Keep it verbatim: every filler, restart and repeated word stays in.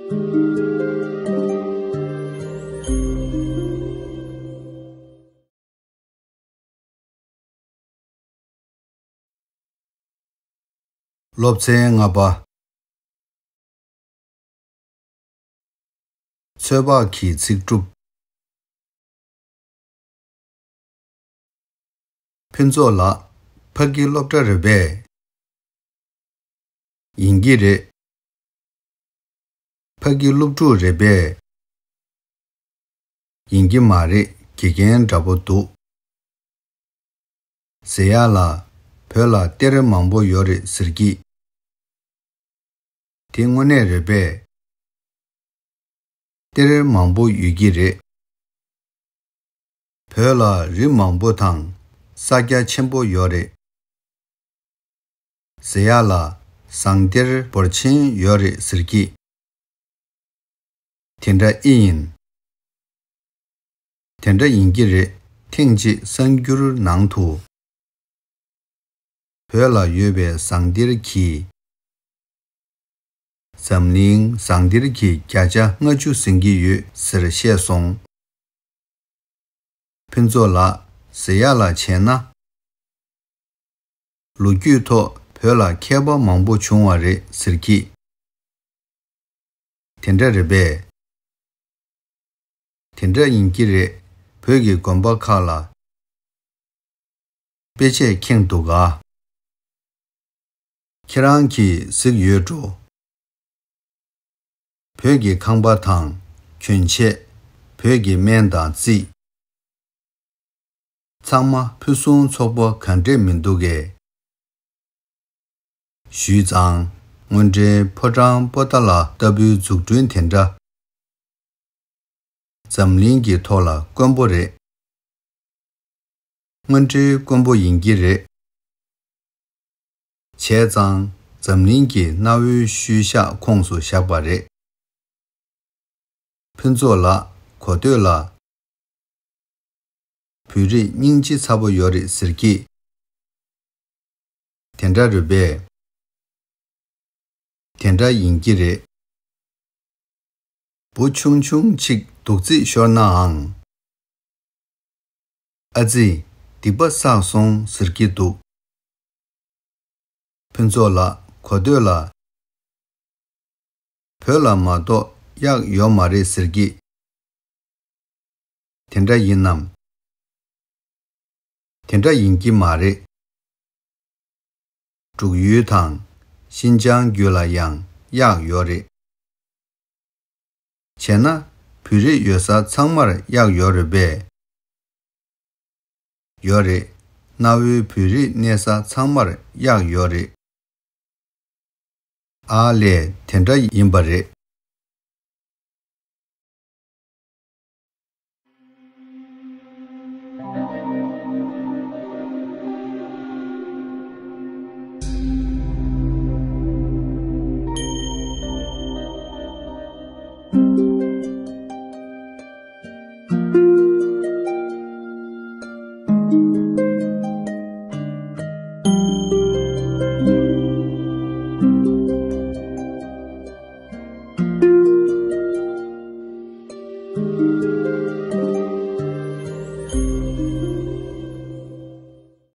སློབ་ཚན་ལྔ་པ། ཚོད་དཔག་གི་ཚིག་གྲུབ། ཕུན་ཚོགས་ལགས། ཕ་གི་སློབ་གྲྭ་རེད་པས། ཡིན་གྱི་རེད། ཕ་གི་སློབ་ཕྲུག་རེད་པས། ཡིན་གྱི་མ་རེད། དགེ་རྒན་འདྲ་པོ་འདུག་ཟེར་ཡག་ལ། བོད་ལ་གཏེར་མང་པོ་ཡོད་རེད་ཟེར་གྱི། དེ་དངོས་གནས་རེད་པས། གཏེར་མང་པོ་ཡོད་ཀྱི་རེད། བོད་ལ་རི་མང་པོ་དང་ས་རྒྱ་ཆེན་པོ་ཡོད་རེད། ཟེར་ཡག་ལ། ཟངས་གཏེར་འབོར་ཆེན་ཡོད་རེད་ཟེར་གྱི། དེ་འདྲ་ཨེ་ཡིན། དེ་འདྲ་ཡིན་གྱི་རེད། ཐེངས་གཅིག་གསར་འགྱུར་ནང་དུ། བོད་ལ་ཡོད་པའི་ཟངས་གཏེར་གྱིས། འཛམ་གླིང་ཟངས་གཏེར་གྱི་བརྒྱ་ཆ་ལྔ་བཅུ་ཟིན་གྱི་ཡོད་ཟེར་བཤད་སོང་། ཕུན་ཚོགས་ལགས། ཟེར་ཡག་ལ་བྱས་ན། ལོ་རྒྱུས་ཐོག་བོད་ལ་མཁས་པ་མང་པོ་བྱུང་བ་རེད་ཟེར་གྱི། དེ་འདྲ་རེད་པས། དེ་འདྲ་ཡིན་གྱི་རེད། བོད་ཀྱི་དགོན་པ་ཁག་ལ་དཔེ་ཆས་ཁེངས་འདུག་ག་ཁྱེད་རང་གིས་གཟིགས་ཡོད་འགྲོ། བོད་ཀྱི་ཁང་པ་དང་གྱོན་ཆས། བོད་ཀྱི་སྨན་དང་རྩིས། ཚང་མ་ཕུན་སུམ་ཚོགས་པོ་གང་འདྲས་མི་འདུག་གས། ཞུས་ཙང་། དངོས་འབྲེལ་ཕོ་བྲང་པོ་ཏཱ་ལ་ལྟ་བུའི་འཛུགས་སྐྲུན་དེ་འདྲ། འཛམ་གླིང་གི་ཐོག་ལ་དཀོན་པོ་རེད། དངོས་འབྲེལ་དཀོན་པོ་ཡིན་གྱི་རེད། བྱས་ཙང་འཛམ་གླིང་གི་གནའ་བོའི་ཤུལ་བཞག་ཁོངས་སུ་བཞག་པ་རེད། ཕུན་ཚོགས་ལགས། གོ་ཐོས་ལ། བོད་རིགས་སྙིང་རྗེ་ཚ་པོ་ཡོད་རེད་ཟེར་གྱི། དེ་འདྲ་རེད་པས། དེ་འདྲ་ཡིན་གྱི་རེད། བུ་ཆུང་ཆུང་གཅིག་རྡོག་རྫིས་ཤོར་ནའང་། ཨ་ཙི། སྡིག་པ་བསགས་སོང་ཟེར་གྱི་འདུག་ཕུན་ཚོགས་ལགས། གོ་ཐོས་ལ། བོད་ལ་མ་གཏོགས་གཡག་ཡོད་མ་རེད་ཟེར་གྱི། དེ་འདྲ་ཡིན་ནམ། དེ་འདྲ་ཡིན་གྱི་མ་རེད། འབྲུག་ཡུལ་དང་ཤིན་ཅང་རྒྱུད་ལ་ཡང་གཡག་ཡོད་རེད། བྱས་ན་བོད་རིགས་ཡོད་ས་ཚང་མར་གཡག་ཡོད་རེད་པས། ཡོད་རེད། གནའ་བོའི་བོད་རིགས་གནས་ས་ཚང་མར་གཡག་ཡོད་རེད། ཨ་ལས། དེ་འདྲ་ཡིན་པ་རེད།